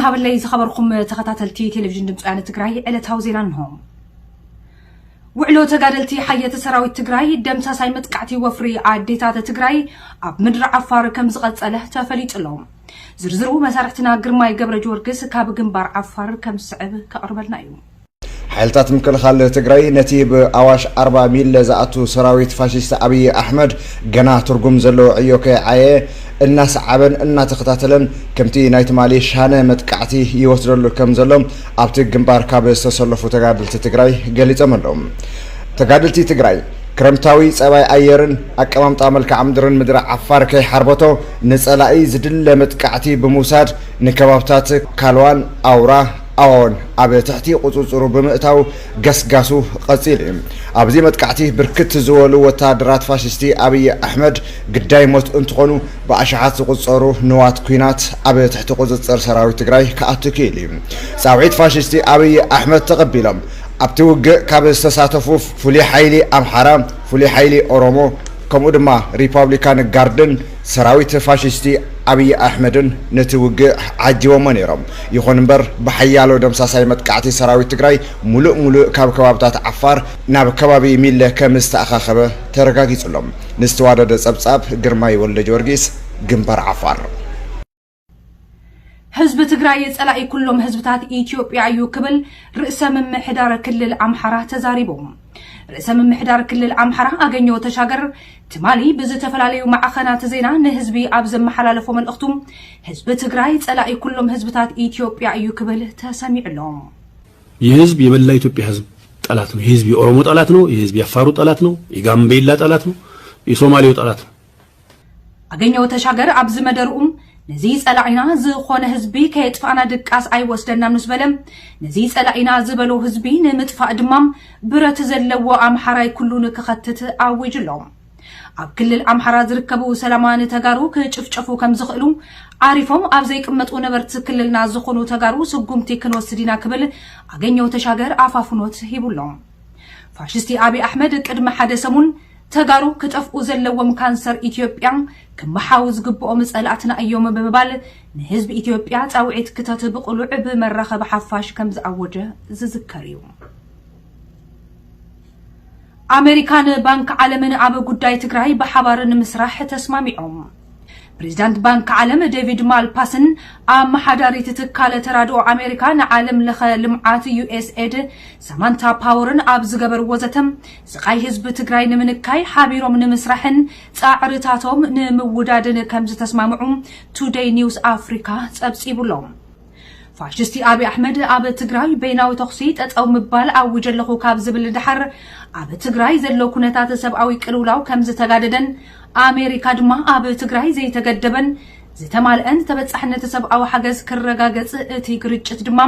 ኣበለይ ዝኸበርኩም ተኸታተልቲ ቴሌቪዥን ድምፂ ወያነ ትግራይ፣ ዕለታዊ ዜና እንሆ። ውዕሎ ተጋደልቲ ሓየት ሰራዊት ትግራይ፣ ደምሳሳይ መጥቃዕቲ ወፍሪ ኣዴታት ትግራይ ኣብ ምድሪ ዓፋር ከም ዝቐጸለ ተፈሊጡ ኣሎ። ዝርዝሩ መሳርሕትና ግርማይ ገብረ ጊዮርጊስ ካብ ግንባር ዓፋር ከም ዝስዕብ ከቕርበልና እዩ። ሓይልታት ምክልኻል ትግራይ ነቲ ብኣዋሽ ኣርባ ሚለ ዝኣቱ ሰራዊት ፋሽስት ኣብይ ኣሕመድ ገና ትርጉም ዘለዎ ዕዮ ከይዓየ እናሰዓበን እናተኸታተለን፣ ከምቲ ናይ ትማሊ ሻነ መጥቃዕቲ ይወስደሉ ከም ዘሎ ኣብቲ ግንባር ካብ ዝተሰለፉ ተጋደልቲ ትግራይ ገሊጾም ኣለዉ። ተጋደልቲ ትግራይ፣ ክረምታዊ ጸባይ ኣየርን ኣቀማምጣ መልክዓ ምድርን ምድሪ ዓፋር ከይሓርበቶ፣ ንጸላኢ ዝድለ መጥቃዕቲ ብምውሳድ፣ ንከባብታት ካልዋን ኣውራ ኣዋውን ኣብ ትሕቲ ቁጽጽሩ ብምእታው፣ ገስጋሱ ቀጺሉ እዩ። ኣብዚ መጥቃዕቲ ብርክት ዝበሉ ወታደራት ፋሽስቲ ኣብይ ኣሕመድ ግዳይ ሞት እንትኾኑ፣ ብኣሽሓት ዝቑጸሩ ንዋት ኲናት ኣብ ትሕቲ ቁጽጽር ሰራዊት ትግራይ ክኣቱ ክኢሉ እዩ። ጻውዒት ፋሽስቲ ኣብይ ኣሕመድ ተቐቢሎም ኣብቲ ውግእ ካብ ዝተሳተፉ ፍሉይ ሓይሊ ኣምሓራ፣ ፍሉይ ሓይሊ ኦሮሞ፣ ከምኡ ድማ ሪፓብሊካን ጋርድን ሰራዊት ፋሽስቲ ኣብይ ኣሕመድን ነቲ ውግእ ዓጂቦሞ ነይሮም። ይኹን እምበር፣ ብሓያሎ ደምሳሳይ መጥቃዕቲ ሰራዊት ትግራይ ሙሉእ ሙሉእ ካብ ከባብታት ዓፋር ናብ ከባቢ ሚለ ከም ዝተኣኻኸበ ተረጋጊጹ ኣሎ። ንዝተዋደደ ጸብጻብ፣ ግርማይ ወልደ ጊዮርጊስ፣ ግንባር ዓፋር። ህዝቢ ትግራይ ጸላኢ ኩሎም ህዝብታት ኢትዮጵያ እዩ ክብል ርእሰ ምምሕዳር ክልል ኣምሓራ ተዛሪቡ። ርእሰ ምምሕዳር ክልል ኣምሓራ ኣገኘው ተሻገር ትማሊ ብዝተፈላለዩ ማዕኸናት ዜና ንህዝቢ ኣብ ዘመሓላለፎ መልእኽቱ፣ ህዝቢ ትግራይ ጸላኢ ኩሎም ህዝብታት ኢትዮጵያ እዩ ክብል ተሰሚዑ ኣሎ። የህዝብ የመላ ኢትዮጵያ ህዝብ ጠላት ነው። የህዝብ የኦሮሞ ጠላት ነው። የህዝብ የአፋሩ ጠላት ነው። የጋምቤላ ጠላት ነው። የሶማሌው ጠላት ነው። ኣገኘው ተሻገር ኣብዚ መደርኡ፣ ነዚ ጸላኢና ዝኾነ ህዝቢ ከየጥፋእና ድቃስ ኣይወስደናን ምስ በለ፣ ነዚ ጸላኢና ዝበሎ ህዝቢ ንምጥፋእ ድማ ብረት ዘለዎ ኣምሓራይ ኩሉ ንክኸትት ኣዊጁ ኣሎ። ኣብ ክልል ኣምሓራ ዝርከቡ ሰላማውያን ተጋሩ ክጭፍጨፉ ከም ዝኽእሉ ዓሪፎም ኣብ ዘይቅመጡ ነበርቲ ክልልና ዝኾኑ ተጋሩ ስጉምቲ ክንወስድ ኢና ክብል ኣገኘው ተሻገር ኣፋፍኖት ሂቡ ኣሎ። ፋሽስቲ ኣብይ ኣሕመድ ቅድሚ ሓደ ሰሙን ተጋሩ ክጠፍኡ ዘለዎም ካንሰር ኢትዮጵያ ክመሓው ዝግብኦም ጸላእትና እዮም ብምባል ንህዝቢ ኢትዮጵያ ጻውዒት ክተት ብቕሉዕ ብመራኸቢ ሓፋሽ ከም ዝኣወጀ ዝዝከር እዩ። ኣሜሪካን ባንክ ዓለምን ኣብ ጉዳይ ትግራይ ብሓባር ንምስራሕ ተስማሚዖም። ፕሬዚዳንት ባንክ ዓለም ዴቪድ ማልፓስን ኣመሓዳሪት ትካል ተራድኦ ኣሜሪካ ንዓለም ለኸ ልምዓት ዩ ኤስ ኤድ ሳማንታ ፓወርን ኣብ ዝገበርዎ ዘተ፣ ስቓይ ህዝቢ ትግራይ ንምንካይ ሓቢሮም ንምስራሕን ጻዕርታቶም ንምውዳድን ከም ዝተስማምዑ ቱደይ ኒውስ ኣፍሪካ ጸብጺቡ ኣሎ። ፋሽስቲ ኣብይ ኣሕመድ ኣብ ትግራይ በይናዊ ተኹሲ ጠጠው ምባል ኣውጀ ኣለኹ ካብ ዝብል ድሓር፣ ኣብ ትግራይ ዘሎ ኩነታት ሰብኣዊ ቅልውላው ከም ዝተጋደደን ኣሜሪካ ድማ ኣብ ትግራይ ዘይተገደበን ዝተማልአን ተበጻሕነት ሰብኣዊ ሓገዝ ክረጋገጽ፣ እቲ ግርጭት ድማ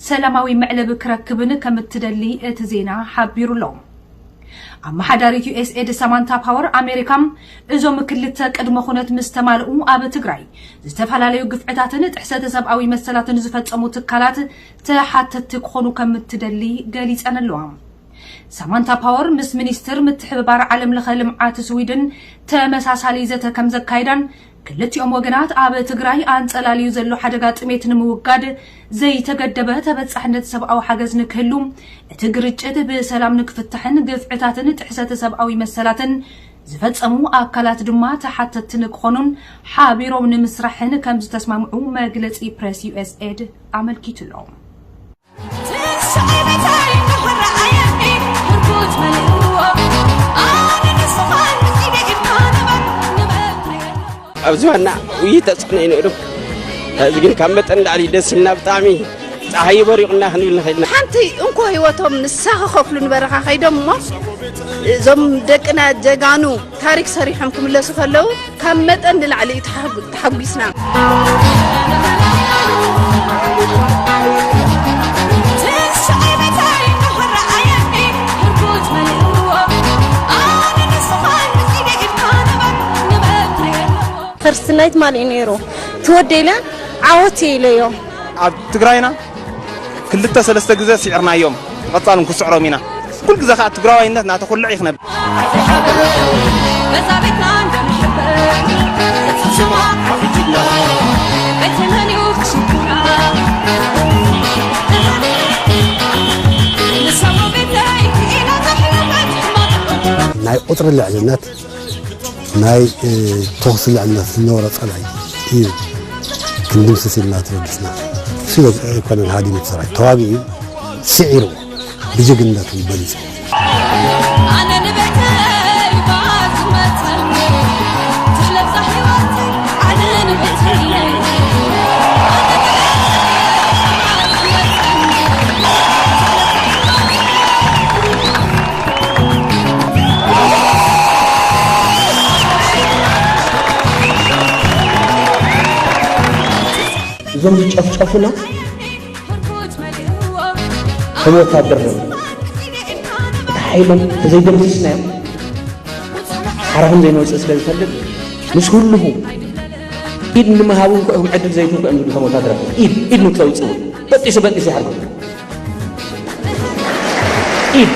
ሰላማዊ መዕለቢ ክረክብን ከም እትደሊ እቲ ዜና ሓቢሩ ኣሎ። ኣመሓዳሪት ዩ ኤስ ኤድ ሳማንታ ፓወር ኣሜሪካ፣ እዞም ክልተ ቅድመ ኩነት ምስ ተማልኡ ኣብ ትግራይ ዝተፈላለዩ ግፍዕታትን ጥሕሰተ ሰብኣዊ መሰላትን ዝፈጸሙ ትካላት ተሓተትቲ ክኾኑ ከም እትደሊ ገሊጸን ኣለዋ። ሳማንታ ፓወር ምስ ሚኒስትር ምትሕብባር ዓለም ለኸ ልምዓት ስዊድን ተመሳሳሊ ዘተ ከም ዘካይዳን፣ ክልቲኦም ወገናት ኣብ ትግራይ ኣንጸላልዩ ዘሎ ሓደጋ ጥሜት ንምውጋድ ዘይተገደበ ተበጻሕነት ሰብኣዊ ሓገዝ ንክህሉ፣ እቲ ግርጭት ብሰላም ንክፍታሕን ግፍዕታትን ጥሕሰተ ሰብኣዊ መሰላትን ዝፈጸሙ ኣካላት ድማ ተሓተትቲ ንክኾኑን ሓቢሮም ንምስራሕን ከም ዝተስማምዑ መግለጺ ፕሬስ ዩ ኤስ ኤድ ኣመልኪቱ ኣሎ። ኣብዚ ዋና ውይ ተጽዕኖ እዩ ነይሩ። ሕዚ ግን ካብ መጠን ላዕሊ ደስ ኢልና ብጣዕሚ ጸሓይ በሪቑና ክንብል ንኽእል ኢና። ሓንቲ እንኮ ህይወቶም ንሳ ክኸፍሉ ንበረኻ ከይዶም እሞ እዞም ደቅና ጀጋኑ ታሪክ ሰሪሖም ክምለሱ ከለዉ ካብ መጠን ንላዕሊ እዩ ተሓጉ- ተሓጒስና። ፈርስት ናይት ማን እዩ ነይሩ ትወደ ኢለ ዓወት እየ ኢለዮ። ኣብ ትግራይና ክልተ ሰለስተ ግዘ ስዒርናዮም፣ ብቐፃል እውን ክስዕሮም ኢና። ኩሉ ግዘ ከዓ ትግራዋይነት እናተኹልዕ እዩ ክነብር። ናይ ቁፅሪ ልዕልነት፣ ናይ ተኹሲ ልዕልነት ዝነበሮ ፀላኢ እዩ ክንድምስስ ኢልና ተበጊስና። እሱ ኣይኮነን ሃዲሙ ሰራዊት ተዋጊኡ እዩ፣ ስዒርዎ ብጅግንነቱ በሊፁ። እዞም ዝጨፍጨፉና ከም ወታደር ነው። እቲ ሓይሎም ተዘይደምስስናዮም ሓራኹም ዘይንወፅእ ስለ ዝፈልጥ ምስ ኩልኹ ኢድ ንምሃቡ እንኳ እዮም ዕድል ዘይትውቅዕም ዝብሉ ከም ወታደራት ኢድ ኢድ ንክተውፅኡ በጢሱ በጢሱ ይሓርኩም። ኢድ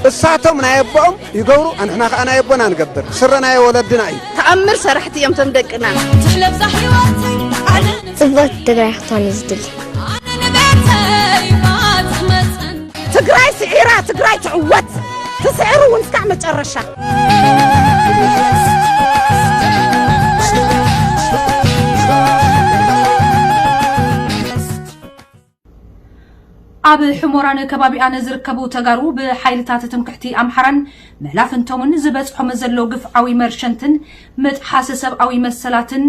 እሳቶም ናይ ኣቦኦም ይገብሩ፣ ኣንሕና ከኣ ናይ ኣቦና ንገብር። ስረ ናይ ወለድና እዩ። ተኣምር ሰራሕቲ እዮም ቶም ደቅና። ትሕለብዛ ህይወት ኣነ ጽብቕቲ ትግራይ ክትኮን እዩ ዝድሊ። ኣነ ንቤተይ ባጽመጸን ትግራይ ስዒራ ትግራይ ትዕወት። ትስዕሩ እውን እስካዕ መጨረሻ። ኣብ ሕሞራን ከባቢኣን ዝርከቡ ተጋሩ ብሓይልታት ትምክሕቲ ኣምሓራን መላፍንቶምን ዝበፅሖም ዘሎ ግፍዓዊ መርሸንትን ምጥሓስ ሰብኣዊ መሰላትን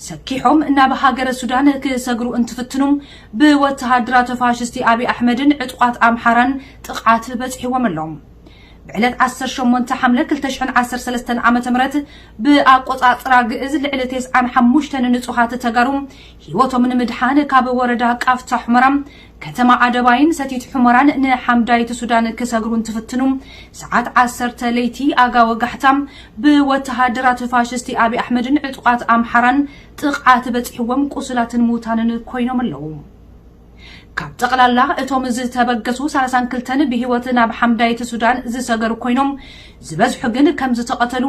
ሰኪሖም ናብ ሃገረ ሱዳን ክሰግሩ እንትፍትኑ ብወተሃደራት ፋሽስቲ ኣብይ ኣሕመድን ዕጡቓት ኣምሓራን ጥቕዓት በፂሕዎም ኣሎ። ብዕለት ዓሰርተ ሸሞንተ ሓምለ ክልተ ሽሕን ዓሰርተ ሰለስተን ዓመተ ምህረት ብኣቆጻጽራ ግእዝ ልዕሊ ተስዓን ሓሙሽተን ንጹሃት ተጋሩ ህይወቶም ንምድሓን ካብ ወረዳ ቃፍታ ሑመራ ከተማ ኣደባይን ሰቲት ሑመራን ንሓምዳይት ሱዳን ክሰግሩ እንትፍትኑ ሰዓት ዓሰርተ ለይቲ ኣጋ ወጋሕታ ብወተሃደራት ፋሽስቲ ኣብይ ኣሕመድን ዕጡቓት ኣምሓራን ጥቕዓት በጺሕዎም ቁሱላትን ሙታንን ኮይኖም ኣለዉ። ካብ ጠቕላላ እቶም ዝተበገሱ ሰላሳን ክልተን ብህይወት ናብ ሓምዳይት ሱዳን ዝሰገሩ ኮይኖም ዝበዝሑ ግን ከም ዝተቐተሉ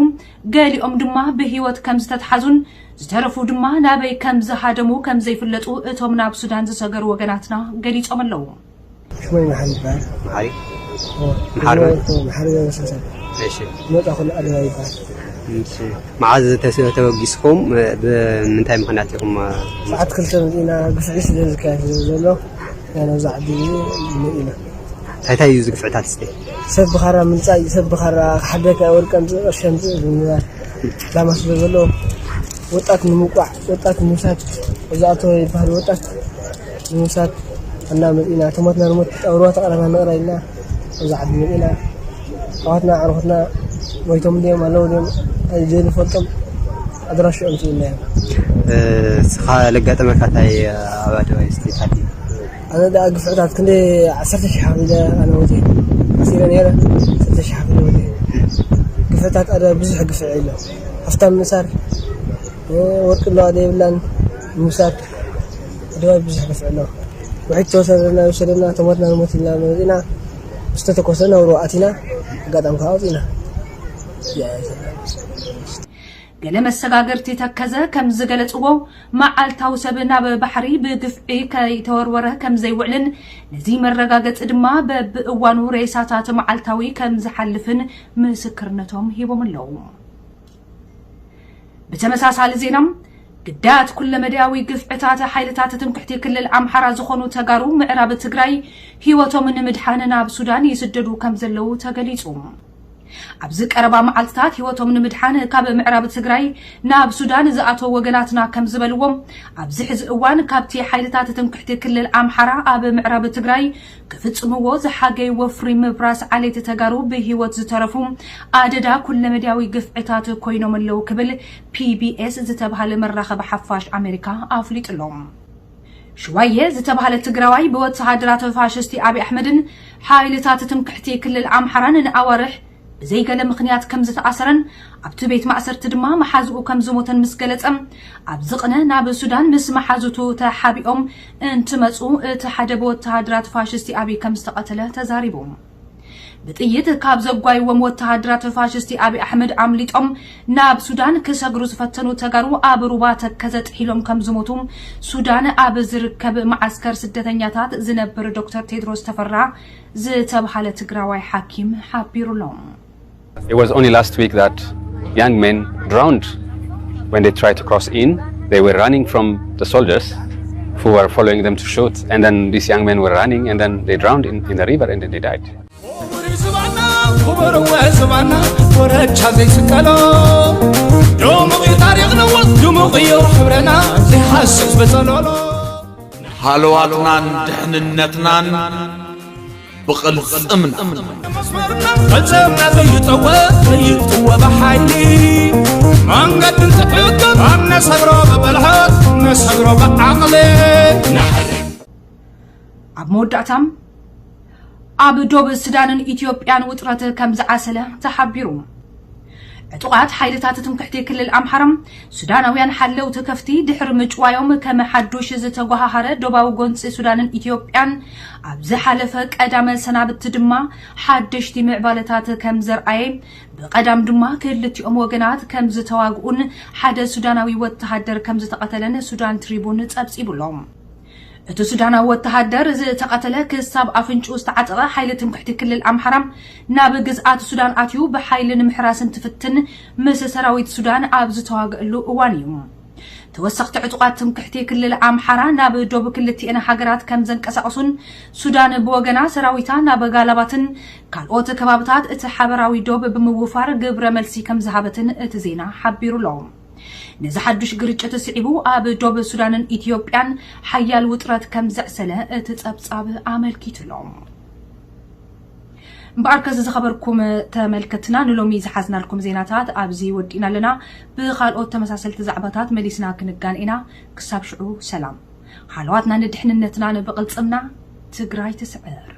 ገሊኦም ድማ ብህይወት ከም ዝተትሓዙን ዝተረፉ ድማ ናበይ ከም ዝሃደሙ ከም ዘይፍለጡ እቶም ናብ ሱዳን ዝሰገሩ ወገናትና ገሊጾም ኣለዉ። ሽመይ መሓሪ ይበሃል። መሓሪ? መሓሪ መን? መሓሪ ገብረሰንሰል። እሺ። ዝመጻ ኩሉ ኣደባይ ይበሃል። እሺ። መዓዝ ተስ- ተበጊስኩም? ብምንታይ ምኽንያት ኢኹም? ሰዓት ክልተ መጺእና ግፍዒ ስለ ዝካየድ ዘሎ ናይ ናብዛ ዓዲ መጺእና። እንታይ እንታይ እዩ እዚ ግፍዕታት እስቲ? ሰብ ብኻራ ምልጻይ፣ ሰብ ብኻራ ክሓደካ ወርቂ ኣምጽእ ቅርሺ ኣምጽእ ብምባል ዕላማ ስለ ዘሎ ወጣት ንምውቃዕ፣ ወጣት ንምውሳድ፣ እዛ ኣቶ ይበሃል ወጣት ንምውሳድ እና መፂና ተሞትና ንሞት ኣብ ሩባ ተቐረና ንቕረ ኢልና ኣብዚ ዓዲ መፂና ኣሕዋትና ኣዕሩኽትና ሞይቶም ድዮም ኣለዉ ድዮም ዘይንፈልጦም ኣድራሽኦም ስኢልና እዮም። እስኻ ለጋጠመካ እንታይ ኣብ ኣደባይ ስቴት ሃልዩ? ኣነ ደኣ ግፍዕታት ክንደይ ዓሰርተ ሽሕ ከፊለ ኣነ ወፂ መፂለ ነይረ። ዓሰርተ ሽሕ ከፊለ ወፂ ግፍዕታት ኣደ ብዙሕ ግፍዕ ኢሎ ሃፍታም ምእሳር ወርቂ ኣለዋ ዘይብላን ምውሳድ ኣደባይ ብዙሕ ግፍዒ ኣሎ። ውሒድ ተወሰደና ይውሰደና ተሞትና ንሞት ኢልና መፂና ምስ ተተኮሰ ነብሮ ኣቲና ኣጋጣሚ ከዓ ኣውፂና። ገለ መሰጋገርቲ ተከዘ ከም ዝገለፅዎ መዓልታዊ ሰብ ናብ ባሕሪ ብግፍዒ ከይተወርወረ ከም ዘይውዕልን ነዚ መረጋገፂ ድማ በብእዋኑ ሬሳታት መዓልታዊ ከም ዝሓልፍን ምስክርነቶም ሂቦም ኣለዉ። ብተመሳሳሊ ዜና ግዳያት ኩለመዳያዊ ግፍዕታት ሓይልታት ትምክሕቲ ክልል ኣምሓራ ዝኾኑ ተጋሩ ምዕራብ ትግራይ ህይወቶም ንምድሓን ናብ ሱዳን ይስደዱ ከም ዘለዉ ተገሊጹ። ኣብዚ ቀረባ መዓልትታት ህይወቶም ንምድሓን ካብ ምዕራብ ትግራይ ናብ ሱዳን ዝኣተዉ ወገናትና ከም ዝበልዎ ኣብዚ ሕዚ እዋን ካብቲ ሓይልታት ትምክሕቲ ክልል ኣምሓራ ኣብ ምዕራብ ትግራይ ክፍፅምዎ ዝሓገይ ወፍሪ ምብራስ ዓሌት ተጋሩ ብህይወት ዝተረፉ ኣደዳ ኩለመዳያዊ ግፍዕታት ኮይኖም ኣለዉ ክብል ፒቢኤስ ዝተብሃለ መራኸቢ ሓፋሽ ኣሜሪካ ኣፍሊጡ ኣሎ። ሽዋየ ዝተብሃለ ትግራዋይ ብወተሃደራት ፋሽስቲ ኣብይ ኣሕመድን ሓይልታት ትምክሕቲ ክልል ኣምሓራን ንኣዋርሕ ብዘይገለ ምኽንያት ከም ዝተኣሰረን ኣብቲ ቤት ማእሰርቲ ድማ መሓዝኡ ከም ዝሞተን ምስ ገለጸ ኣብዚ ቅነ ናብ ሱዳን ምስ መሓዙቱ ተሓቢኦም እንትመጹ እቲ ሓደ ብወተሃደራት ፋሽስቲ ኣብይ ከም ዝተቐተለ ተዛሪቡ። ብጥይት ካብ ዘጓይዎም ወተሃደራት ፋሽስቲ ኣብይ ኣሕመድ ኣምሊጦም ናብ ሱዳን ክሰግሩ ዝፈተኑ ተጋሩ ኣብ ሩባ ተከዘ ጥሒሎም ከም ዝሞቱ ሱዳን ኣብ ዝርከብ መዓስከር ስደተኛታት ዝነብር ዶክተር ቴድሮስ ተፈራ ዝተብሃለ ትግራዋይ ሓኪም ሓቢሩሎም። It was only last week that young men drowned when they tried to cross in. They were running from the soldiers who were following them to shoot, and then these young men were running, and then they drowned in, in the river, and then they died. ክቡር ዝባና ክቡር ዝባና ኮረቻ ዘይስቀሎ ድሙቕ እዩ ታሪኽና ድሙቕ እዩ ሕብረና ዘይሓስስ በጸሎሎ ሃለዋትናን ድሕንነትናን ብቕልጽምና መስመርና ፈይጠወ ፈይጥወ ብሓይሊ መንገድን ትዕቅብ ኣብ ነሰግሮ ብብልሐት ነሰግሮ ብዓቕሊ ኣብ መወዳእታም ኣብ ዶብ ሱዳንን ኢትዮጵያን ውጥረት ከም ዝዓሰለ ተሓቢሩ። ዕጡቓት ሓይልታት ትምክሕቲ ክልል ኣምሓራ ሱዳናውያን ሓለውቲ ከፍቲ ድሕሪ ምጭዋዮም ከም ሓዱሽ ዝተጓሃሃረ ዶባዊ ጎንፂ ሱዳንን ኢትዮጵያን ኣብ ዝሓለፈ ቀዳመ ሰናብቲ ድማ ሓደሽቲ ምዕባለታት ከም ዘርኣየ ብቐዳም ድማ ክልቲኦም ወገናት ከም ዝተዋግኡን ሓደ ሱዳናዊ ወተሃደር ከም ዝተቐተለን ሱዳን ትሪቡን ጸብጺቡሎም። እቲ ሱዳናዊ ወተሃደር ዝተቐተለ ክሳብ ኣፍንጭኡ ዝተዓጠቐ ሓይሊ ትምክሕቲ ክልል ኣምሓራ ናብ ግዝኣት ሱዳን ኣትዩ ብሓይሊ ንምሕራስ እንትፍትን ምስ ሰራዊት ሱዳን ኣብ ዝተዋግእሉ እዋን እዩ። ተወሰኽቲ ዕጡቓት ትምክሕቲ ክልል ኣምሓራ ናብ ዶብ ክልቲኤን ሃገራት ከም ዘንቀሳቐሱን ሱዳን ብወገና ሰራዊታ ናብ ጋላባትን ካልኦት ከባብታት እቲ ሓበራዊ ዶብ ብምውፋር ግብረ መልሲ ከም ዝሃበትን እቲ ዜና ሓቢሩሎ። ነዚ ሓዱሽ ግርጭት ስዒቡ ኣብ ዶብ ሱዳንን ኢትዮጵያን ሓያል ውጥረት ከም ዘዕሰለ እቲ ጸብጻብ ኣመልኪቱሎ። እምበኣርከስ ዝኸበርኩም ተመልከትና ንሎሚ ዝሓዝናልኩም ዜናታት ኣብዚ ወዲእና ኣለና። ብኻልኦት ተመሳሰልቲ ዛዕባታት መሊስና ክንጋን ኢና። ክሳብ ሽዑ ሰላም። ሃለዋትና ንድሕንነትና ንብቕልጽምና ትግራይ ትስዕር።